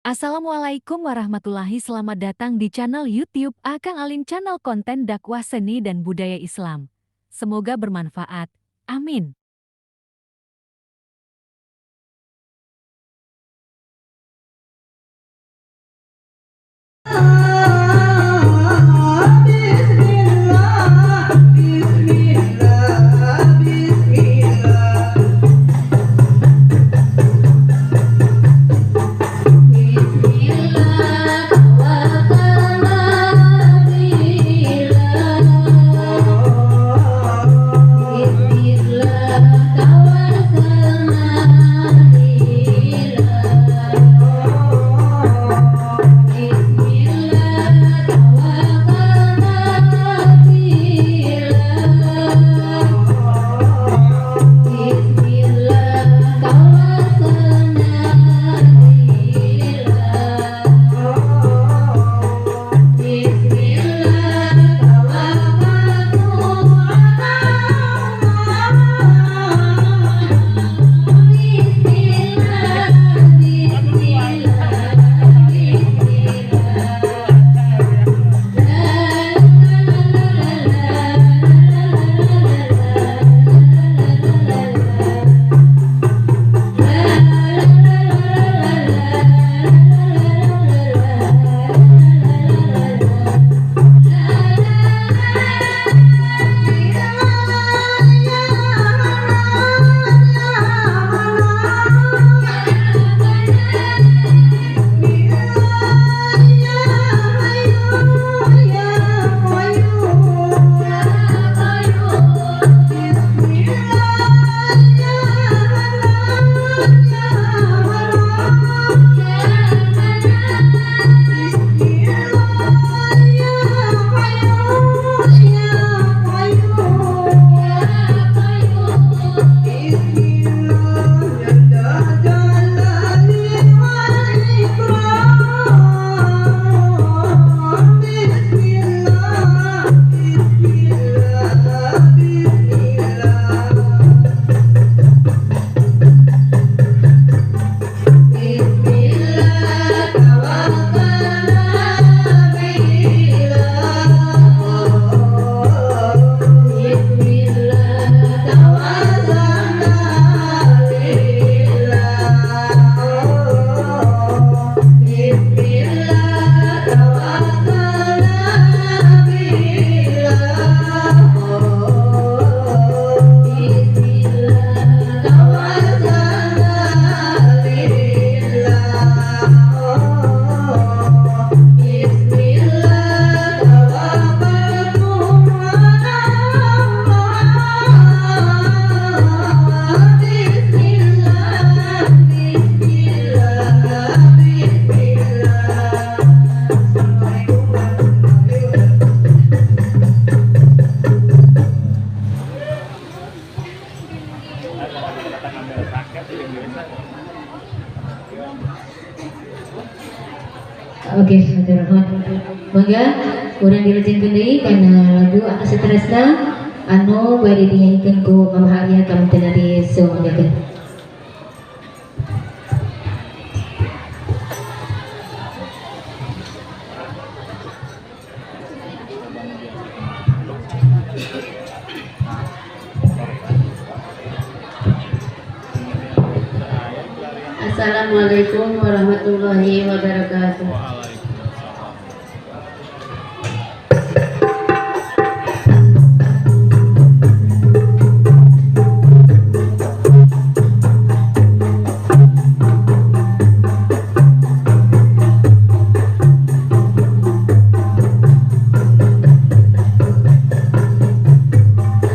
Assalamualaikum warahmatullahi, selamat datang di channel YouTube Akang Alin, channel konten dakwah seni dan budaya Islam. Semoga bermanfaat. Amin. Bismillah, bismillah, bismillah. Bismillah tawakkalna billah. Bismillah tawakkalna billah. Bismillah tawakkalna billah. Bismillah tawakkalna billah. Bismillah tawakkaltu ala Allah. Bismillah, bismillah, bismillah. La la la la la la. Bismillah tawakkalna billah. Bismillah tawakkalna billah. Bismillah tawakkalna billah. Bismillah tawakkalna billah. Bismillah tawakkaltu ala Allah. Bismillah, bismillah, bismillah. Oke, hatur nuhun. Mangga urang dilajengkeun deui kana lagu anu saterasna anu bade dinyanyikeun ku Mama Arya kamunten di sumanggakeun. Assalamualaikum warahmatullahi wabarakatuh.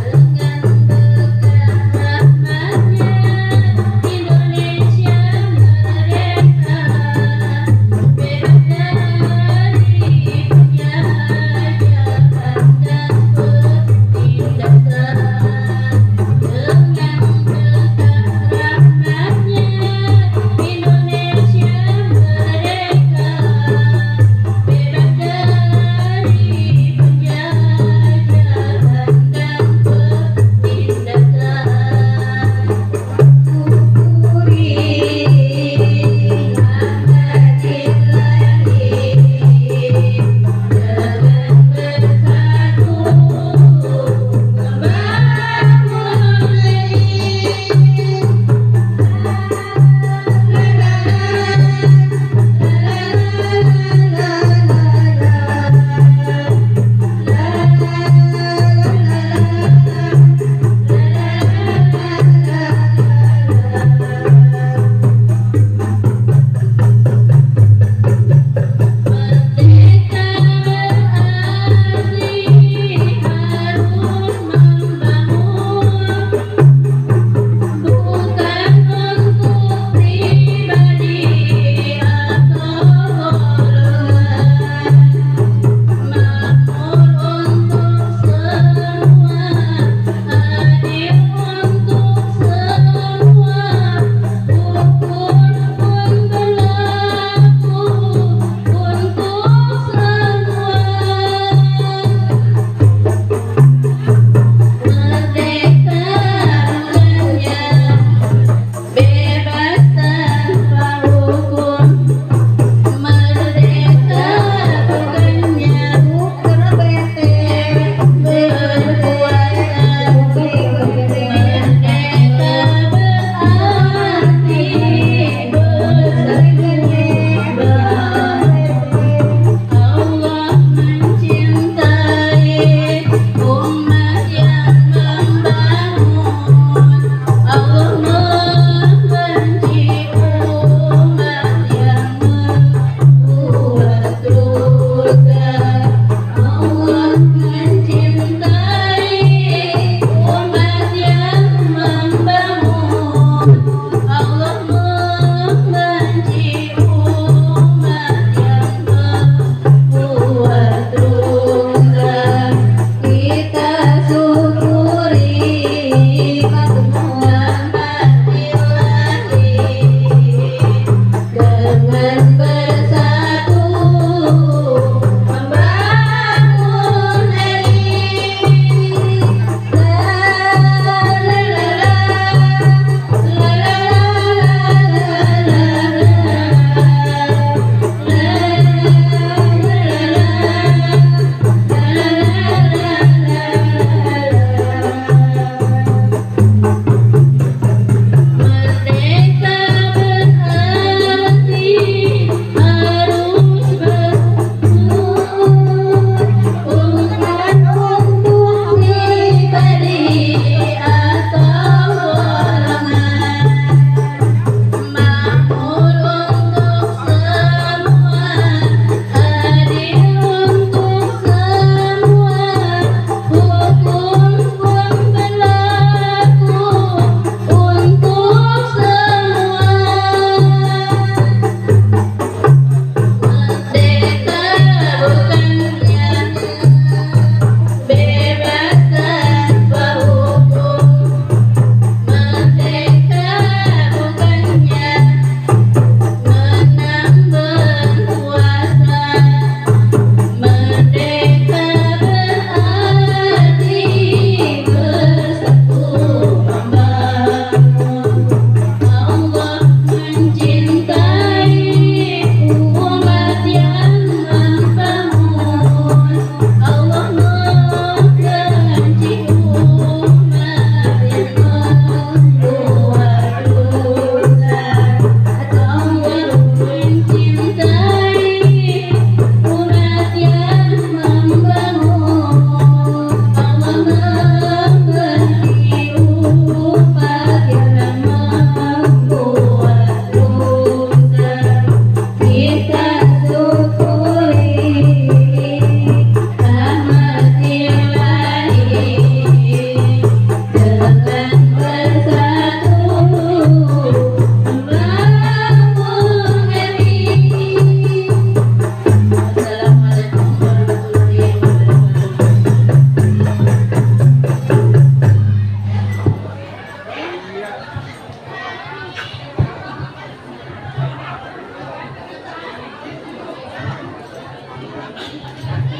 Dengan berkat rahmatnya Indonesia merdeka, bebas dari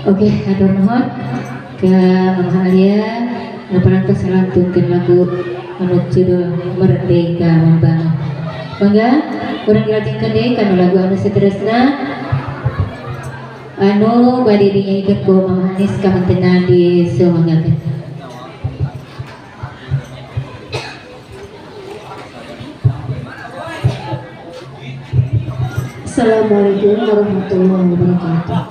Oke, hatur nuhun ka Mama Alia nu parantos ngalantunkeun lagu anu judul Merdeka Membangun. Mangga urang dilajengkeun deui kana lagu anu seterusna anu bade dinyanyikeun ku Mama Anis kamantenan disumanggakeun. Assalamualaikum warahmatullahi wabarakatuh.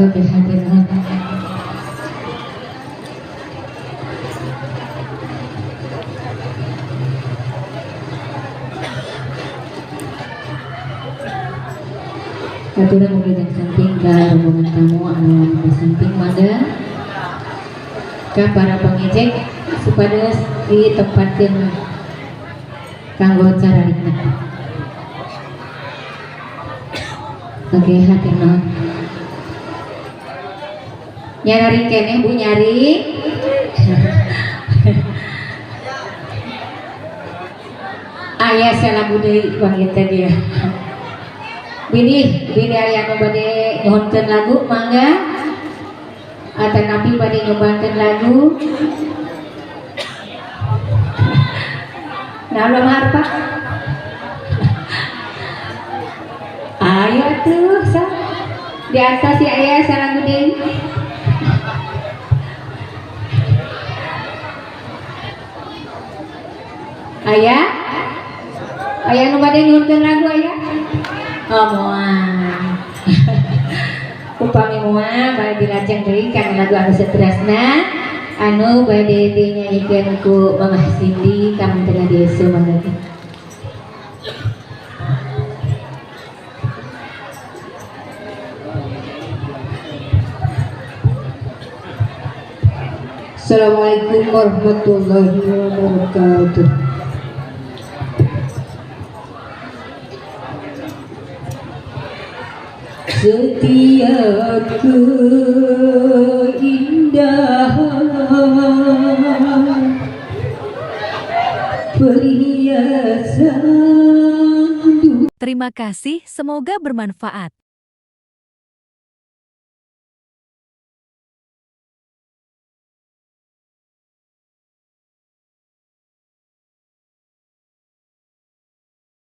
Oke, hatur nuhun. Aturan mugi samping ka rombongan tamu anu di samping, mangga ka para pengejek supados ditempatkeun kanggo cararikna. Oke, hatur nuhun. Nyari keneh, Bu, nyari. Aya salagu deui panggil teh dia. Bilih, bilih aya nu bade nyuhunkeun lagu, mangga. Atanapi bade nyumbangkeun lagu. Nah, ulah marpa. Ayo tuh, sok. Di atas ya aya salagu deui. Aya? Aya nu bade nyuhunkeun lagu aya? Oh, moal. Upami moal bade dilajeng deui kana lagu anu saterasna anu bade dinyanyikeun ku Mamah Cindy ka Desa, mangga. Assalamualaikum warahmatullahi wabarakatuh. Setiap keindahan perhiasan Terima kasih, semoga bermanfaat.